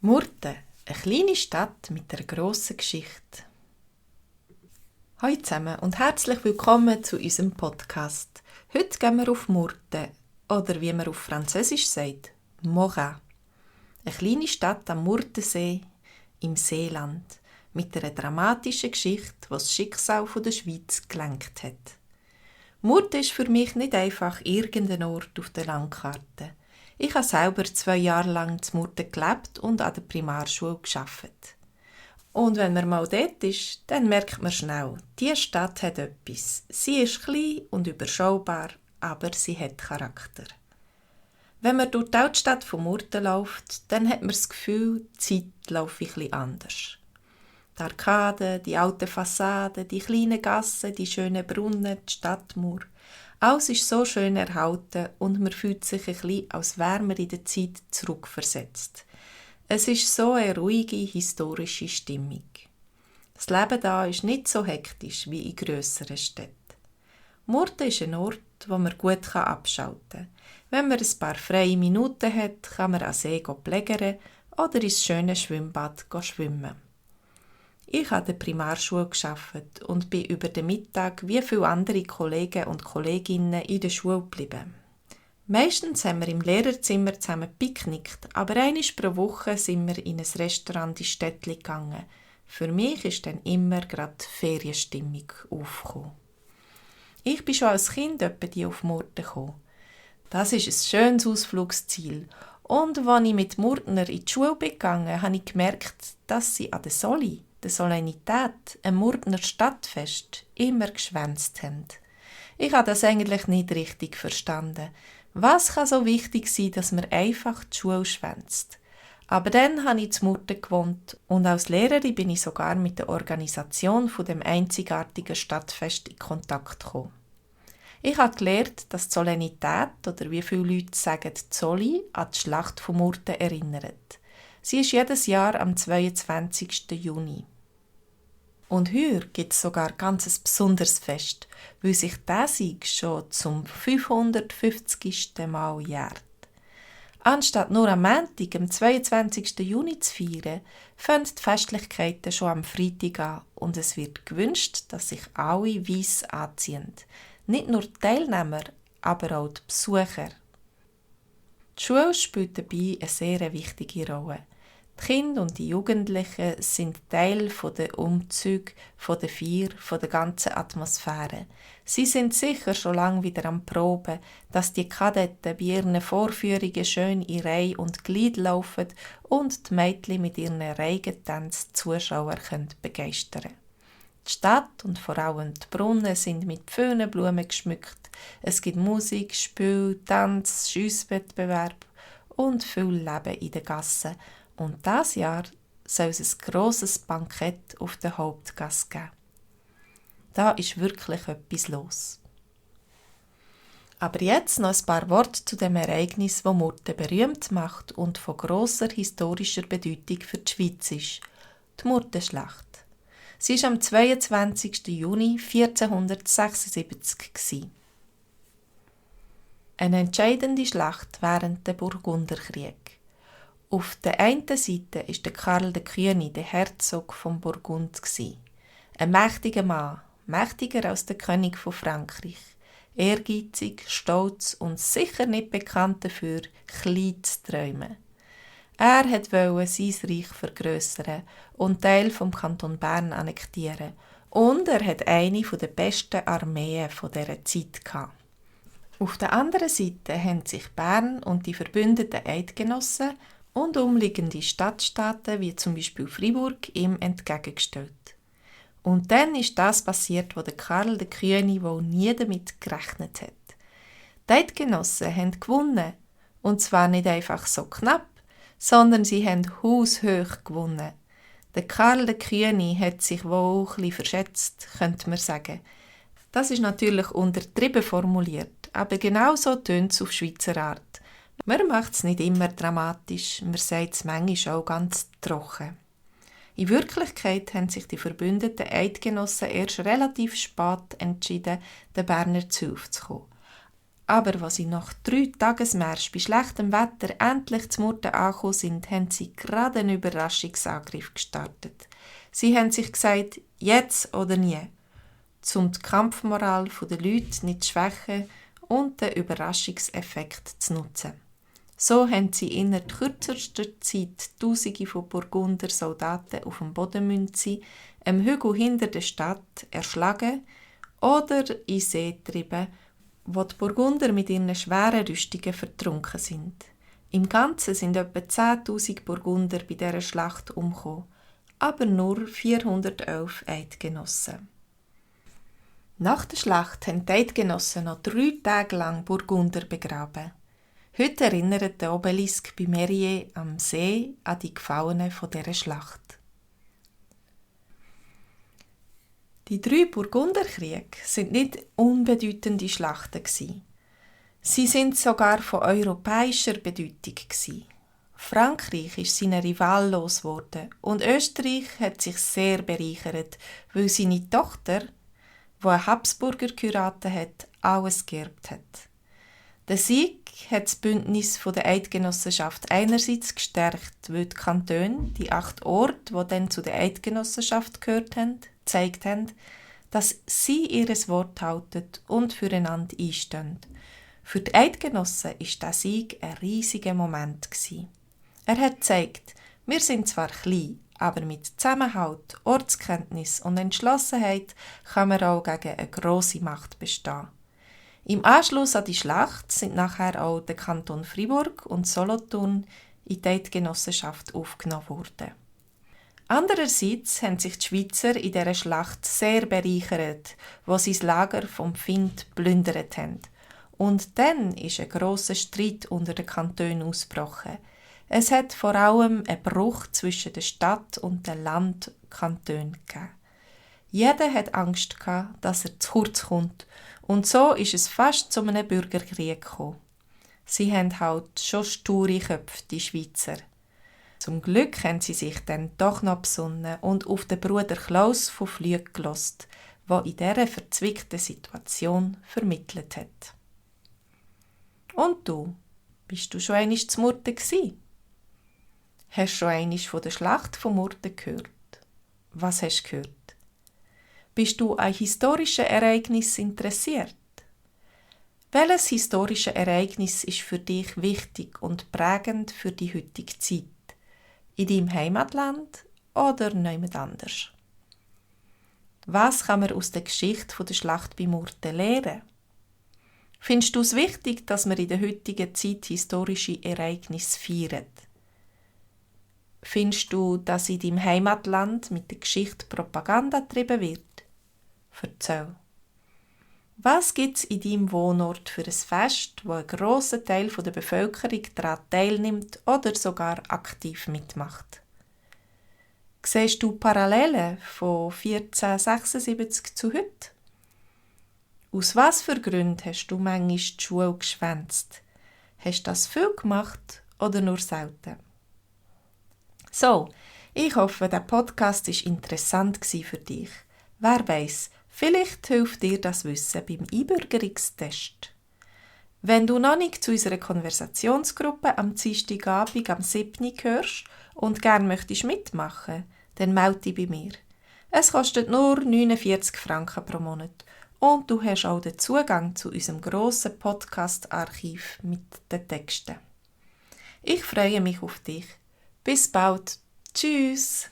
Murten, eine kleine Stadt mit einer grossen Geschichte. Hallo zusammen und herzlich willkommen zu unserem Podcast. Heute gehen wir auf Murten, oder wie man auf Französisch sagt, Morat. Eine kleine Stadt am Murtensee im Seeland mit einer dramatischen Geschichte, die das Schicksal der Schweiz gelenkt hat. Murten ist für mich nicht einfach irgendein Ort auf der Landkarte. Ich habe selber 2 Jahre lang in Murten gelebt und an der Primarschule gearbeitet. Und wenn man mal dort ist, dann merkt man schnell, diese Stadt hat etwas. Sie ist klein und überschaubar, aber sie hat Charakter. Wenn man durch die Altstadt von Murten läuft, dann hat man das Gefühl, die Zeit läuft etwas anders. Die Arkaden, die alten Fassaden, die kleinen Gassen, die schönen Brunnen, die Stadtmauer. Alles ist so schön erhalten und man fühlt sich ein bisschen, als wäre man in der Zeit zurückversetzt. Es ist so eine ruhige, historische Stimmung. Das Leben da ist nicht so hektisch wie in grösseren Städten. Murten ist ein Ort, wo man gut abschalten kann. Wenn man ein paar freie Minuten hat, kann man an See plägern oder ins schöne Schwimmbad schwimmen. Ich habe an der Primarschule gearbeitet und bin über den Mittag wie viele andere Kollegen und Kolleginnen in der Schule geblieben. Meistens haben wir im Lehrerzimmer zusammen picknickt, aber einmal pro Woche sind wir in ein Restaurant in Städtli gegangen. Für mich ist dann immer gerade Ferienstimmung aufgekommen. Ich bin schon als Kind etwa auf Murten gekommen. Das ist ein schönes Ausflugsziel. Und als ich mit Murtner in die Schule gegangen habe ich gemerkt, dass sie an der Soli, der Solenität, ein Murtner Stadtfest, immer geschwänzt haben. Ich habe das eigentlich nicht richtig verstanden. Was kann so wichtig sein, dass man einfach die Schule schwänzt? Aber dann habe ich in Murten gewohnt und als Lehrerin bin ich sogar mit der Organisation von dem einzigartigen Stadtfest in Kontakt gekommen. Ich habe gelernt, dass die Solenität, oder wie viele Leute sagen, die Soli, an die Schlacht von Murten erinnert. Sie ist jedes Jahr am 22. Juni. Und heute gibt es sogar ganz ein besonderes Fest, weil sich dieser Sieg schon zum 550. Mal jährt. Anstatt nur am Montag, am 22. Juni zu feiern, fangen die Festlichkeiten schon am Freitag an und es wird gewünscht, dass sich alle weiss anziehen. Nicht nur die Teilnehmer, aber auch die Besucher. Die Schule spielt dabei eine sehr wichtige Rolle. Die Kinder und die Jugendlichen sind Teil der Umzüge, der Feier, der ganzen Atmosphäre. Sie sind sicher schon lange wieder am Proben, dass die Kadetten bei ihren Vorführungen schön in Reihe und Glied laufen und die Mädchen mit ihren Reigentänzen die Zuschauer begeistern können. Die Stadt und vor allem die Brunnen sind mit vielen Blumen geschmückt. Es gibt Musik, Spiel, Tanz, Schiesswettbewerb und viel Leben in den Gassen. Und dieses Jahr soll es ein grosses Bankett auf der Hauptgasse geben. Da ist wirklich etwas los. Aber jetzt noch ein paar Worte zu dem Ereignis, das Murten berühmt macht und von grosser historischer Bedeutung für die Schweiz ist: die Murtenschlacht. Sie war am 22. Juni 1476. Eine entscheidende Schlacht während des Burgunderkriegs. Auf der einen Seite war der Karl der Kühne, der Herzog von Burgund. Ein mächtiger Mann, mächtiger als der König von Frankreich. Ehrgeizig, stolz und sicher nicht bekannt dafür, klein zu träumen. Er wollte sein Reich vergrössern und Teil vom Kanton Bern annektieren. Und er hatte eine der besten Armeen dieser Zeit gehabt. Auf der anderen Seite haben sich Bern und die verbündeten Eidgenossen und umliegende Stadtstaaten, wie zum Beispiel Freiburg, ihm entgegengestellt. Und dann ist das passiert, wo der Karl der Kühne wohl nie damit gerechnet hat. Die Eidgenossen haben gewonnen. Und zwar nicht einfach so knapp, sondern sie haben haushoch gewonnen. Der Karl der Kühne hat sich wohl ein bisschen verschätzt, könnte man sagen. Das ist natürlich untertrieben formuliert, aber genau so tönt es auf Schweizer Art. Man macht es nicht immer dramatisch, man sagt es manchmal auch ganz trocken. In Wirklichkeit haben sich die verbündeten Eidgenossen erst relativ spät entschieden, den Berner zu Hilfe zu kommen. Aber als sie nach 3 Tagesmärsch bei schlechtem Wetter endlich zu Murten angekommen sind, haben sie gerade einen Überraschungsangriff gestartet. Sie haben sich gesagt, jetzt oder nie, um die Kampfmoral der Leute nicht zu schwächen und den Überraschungseffekt zu nutzen. So haben sie innerhalb kürzester Zeit Tausende von Burgunder Soldaten auf dem Bodenmünzi, am Hügel hinter der Stadt, erschlagen oder in See getrieben, wo die Burgunder mit ihren schweren Rüstungen vertrunken sind. Im Ganzen sind etwa 10'000 Burgunder bei dieser Schlacht umgekommen, aber nur 411 Eidgenossen. Nach der Schlacht haben die Eidgenossen noch 3 Tage lang Burgunder begraben. Heute erinnert der Obelisk bei Mérier am See an die Gefallenen von dieser Schlacht. Die 3 Burgunderkriege sind nicht unbedeutende Schlachten gewesen. Sie sind sogar von europäischer Bedeutung gewesen. Frankreich ist seinen Rival losgeworden und Österreich hat sich sehr bereichert, weil seine Tochter, die einen Habsburger geheiratet hat, alles geerbt hat. Der Sieg hat das Bündnis der Eidgenossenschaft einerseits gestärkt, weil die Kantone, die 8 Orte, die dann zu der Eidgenossenschaft gehört haben, gezeigt haben, dass sie ihr Wort halten und füreinander einstehen. Für die Eidgenossen war dieser Sieg ein riesiger Moment. Er hat gezeigt, wir sind zwar klein, aber mit Zusammenhalt, Ortskenntnis und Entschlossenheit kann man auch gegen eine grosse Macht bestehen. Im Anschluss an die Schlacht sind nachher auch der Kanton Fribourg und Solothurn in die Eidgenossenschaft aufgenommen worden. Andererseits haben sich die Schweizer in dieser Schlacht sehr bereichert, wo sie das Lager vom Pfind plündert haben. Und dann ist ein grosser Streit unter den Kantonen ausgebrochen. Es hat vor allem einen Bruch zwischen der Stadt und den Landkantonen gegeben. Jeder hat Angst gehabt, dass er zu kurz kommt. Und so ist es fast zu einem Bürgerkrieg gekommen. Sie haben halt schon sture Köpfe, die Schweizer. Zum Glück haben sie sich dann doch noch besonnen und auf den Bruder Klaus von Flüg gehört, der in dieser verzwickten Situation vermittelt hat. Und du? Bist du schon einmal zu Murten gsi? Hast du schon einmal von der Schlacht von Murten gehört? Was hast du gehört? Bist du an historischen Ereignissen interessiert? Welches historische Ereignis ist für dich wichtig und prägend für die heutige Zeit? In deinem Heimatland oder jemand anders? Was kann man aus der Geschichte der Schlacht bei Murten lernen? Findest du es wichtig, dass man in der heutigen Zeit historische Ereignisse feiert? Findest du, dass in deinem Heimatland mit der Geschichte Propaganda getrieben wird? Erzähl. Was gibt es in deinem Wohnort für ein Fest, wo ein grosser Teil der Bevölkerung daran teilnimmt oder sogar aktiv mitmacht? Siehst du Parallelen von 1476 zu heute? Aus was für Gründen hast du manchmal die Schule geschwänzt? Hast du das viel gemacht oder nur selten? So, ich hoffe, der Podcast war interessant für dich. Wer weiss, vielleicht hilft dir das Wissen beim Einbürgerungstest. Wenn du noch nicht zu unserer Konversationsgruppe am Dienstagabend am 7. gehörst und gerne möchtest mitmachen, dann melde dich bei mir. Es kostet nur 49 Franken pro Monat und du hast auch den Zugang zu unserem grossen Podcast-Archiv mit den Texten. Ich freue mich auf dich. Bis bald. Tschüss.